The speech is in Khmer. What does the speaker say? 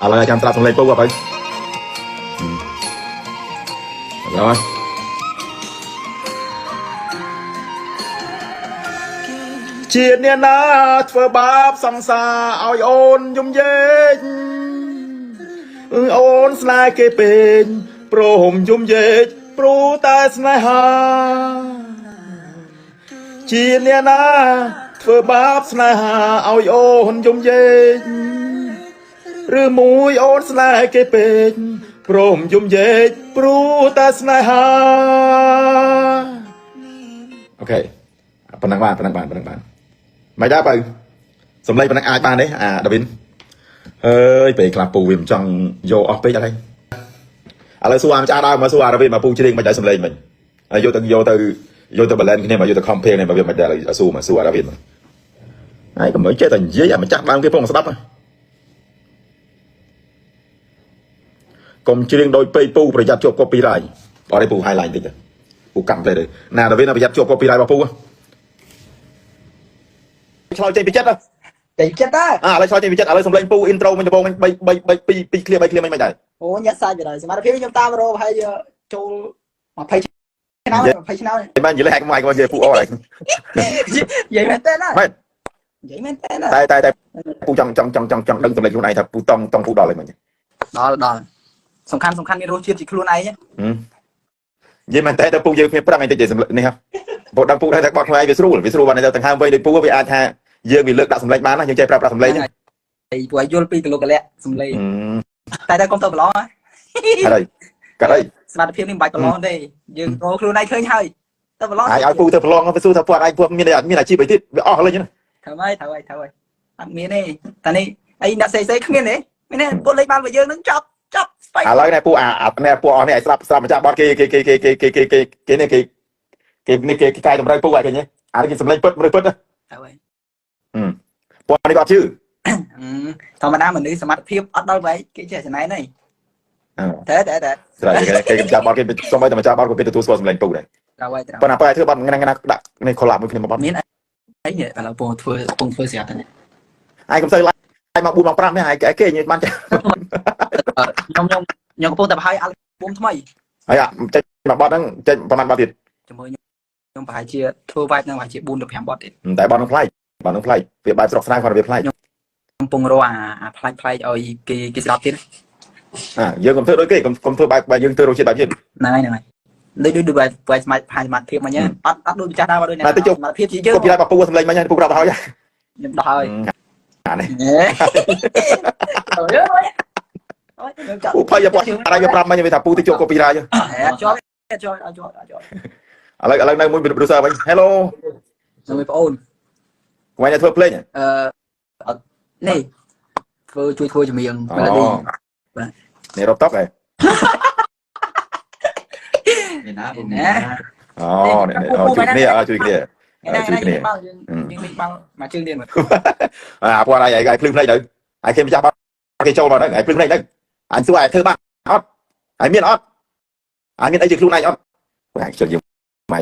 ឥឡូវចាំស្រាប់សំឡេងពូអត់ទៅឡើយជាអ្នកណាធ្វើបាបសង្សារឲ្យអូនយំយែកអូនស្នេហ៍គេពេកព្រមយំយែកព្រោះតែស្នេហា ជាអ្នកណាធ្វើបាបស្នេហាឲ្យអូនយំយែកឬមួយអូនស្នេហ៍គេពេកព្រមយំយែកព្រោះតែស្នេហា OK ប៉ុណ្ណឹងបានប៉ុណ្ណឹងបានប៉ុណ្ណឹងបានមិនដែរបើសំឡេងប៉ុណ្ណឹងអាចបានទេអាដាវីនអើយពេលខ្លះពូវាមិនចង់យកអស់ពេកអត់ទេឥឡូវសួរអាម្ចាស់ដើមមកសួរអាដាវីនមកពូច្រៀងមិនដែរសំឡេងមិញហើយយកទៅយកទៅយកទៅ balance គ្នាមកយកទៅ compare គ្នាមកវាមិនដែរសួរមកសួរអាដាវីនមកហើយកុំឲ្យចេះតែនិយាយអាម្ចាស់ដើមគេផងស្ដាប់កុំច្រៀងដោយពេកពូប្រយ័ត្នជាប់ copyright អត់ទេពូ highlight តិចពូកាំផ្លេទៅណាដាវីនប្រយ័ត្នជាប់ copyright របស់ពូឆ្លើយចេញពីចិត្ត តែចិត្តដែរ អាឥឡូវឆ្លើយចេញពីចិត្តឥឡូវសំឡេងពូ intro មិញដំបូងមិញ3 3 3 2 2 clear 3 clear មិញមិនដែរ អូញាក់សាច់ទៅដែរសមត្ថភាពខ្ញុំតាមរកប្រហែលជាចូល20ឆ្នាំ20ឆ្នាំ បាននិយាយហែកមកឯងនិយាយពូអត់ហើយ និយាយមែនតើណា មែន និយាយមែនតើណា តែតែតែពូចង់ចង់ចង់ចង់ចង់ដឹងសម្លេងខ្លួនឯងថាពូតង់តង់ពូដល់ហើយមិញ ដល់ដល់សំខាន់សំខាន់មានរសជាតិជាខ្លួនឯង និយាយមែនតែទៅពូយើងគ្នាប្រឹងឯងតិចសម្លេងនេះហ៎ពូដឹងពូដែរតែបត់ខ្លួនឯងវាស្រួលវាស្រួលបានតែដង្ហើមវែងដូចពូវាអាចថាយើងវាលើកដាក់សម្លេងបានណាយើងចេះប្រើប្រាស់សម្លេង ហើយពួកឯងយល់ពីកលកលៈសំឡេងតែតែកុំទៅប្រឡង ហើយកាត់ហើយ សមត្ថភាពនេះមិនបាច់ប្រឡងទេយើងរកខ្លួនឯងឃើញហើយទៅប្រឡង ហើយឲ្យពូទៅប្រឡងទៅសួរថាពូអត់ឯងពូមានមានអាជីពអីទៀតវាអស់លេងណា ត្រូវហើយត្រូវហើយត្រូវហើយអត់មានទេតែនេះអីអ្នកសេសេគ្មានទេមានទេពួកលេខបានរបស់យើងនឹងចប់ចប់ស្បែក ឥឡូវនេះពូអានេះពូអស់នេះឲ្យស្រាប់ស្រាប់ម្ចាស់បត់គេគេគេគេគេគេគេគេគេនេះគេគេនេះគេកែតម្រូវពូឲ្យគេញ៉េអានេះគេសម្លេងពិតមនុស្សពិត ត្រូវហើយ ពូនេះគាត់ជឿ ធម្មតាមនុស្សសមត្ថភាពអត់ដល់វ័យគេចេះចំណែនហើយតែតែតែ ស្រាប់គេគេម្ចាស់បត់គេសូម្បីតែម្ចាស់បត់ក៏គេទទួលស្គាល់សម្លេងពូដែរ ត្រូវហើយត្រូវ ប៉ុន្តែបើឲ្យធ្វើបត់ងណាងណាដាក់នេះ collab មួយគ្នាមកបត់ មានអីនេះឥឡូវពងធ្វើពងធ្វើស្រាប់តែ ឯងកុំសូវឡាយមក4មក5នេះឯងគេញ៉េបានចា ខ្ញុំខ្ញុំខ្ញុំកំពុងតែប្រហែលអាល់ប៊ុមថ្មី ហើយចេញមកបត់ហ្នឹងចេញប្រហែលបត់ទៀត ជាមួយខ្ញុំប្រហែលជាធ្វើ vibe ហ្នឹងប្រហែលជា4ទៅ5បទទៀត តែបត់ហ្នឹងប្លែកបត់ហ្នឹងប្លែកវាបែបស្រុកស្រាយគាត់វាប្លែក ខ្ញុំកំពុងរកអាអាប្លែកប្លែកឲ្យគេគេស្ដាប់ទៀត អាយើងកុំធ្វើដូចគេកុំកុំធ្វើបែបបែបយើងធ្វើរសជាតិបែបយើង ហ្នឹងហើយហ្នឹងហើយដូចដូចដូចបែបបែបស្មាតផាសមត្ថភាពមកញ៉ាអត់អត់ដូចម្ចាស់ដើមអត់ដូចអ្នកសមត្ថភាពជាយើង កុំពីឡៃបពូសម្លេងមិញពូប្រាប់ទៅហើយ ខ្ញុំដោះហើយ អានេះ អូយអូយអូយខ្ញុំចាក់ ពូភ័យពូអរវាប្រាប់មិញវាថាពូទៅជួបកូពីរ៉ា អត់ជាប់អត់ជាប់អត់ជាប់អត់ជាប់ ឥឡូវឥឡូវនៅមួយ producer វិញ Hello ជួយបងអូន កុំឲ្យធ្វើភ្លេង អឺអត់នេះធ្វើជួយធ្វើចម្រៀង melody បាទ នេះរកតុកហ៎ មានណា នេះណា អូនេះជួយគ្នាជួយគ្នា ថ្ងៃណាយើងបាល់យើងយើងលេងបាល់មួយជើងទៀតមើល អាពូអរឲ្យឲ្យភ្លឺភ្នែកទៅឲ្យគេម្ចាស់បត់គេចូលមកទៅឲ្យភ្លឺភ្នែកទៅអញសួរឲ្យធ្វើបាត់អត់ឲ្យមានអត់ឲ្យមានអីជាខ្លួនឯងអត់ឯងជិតយើងម៉េច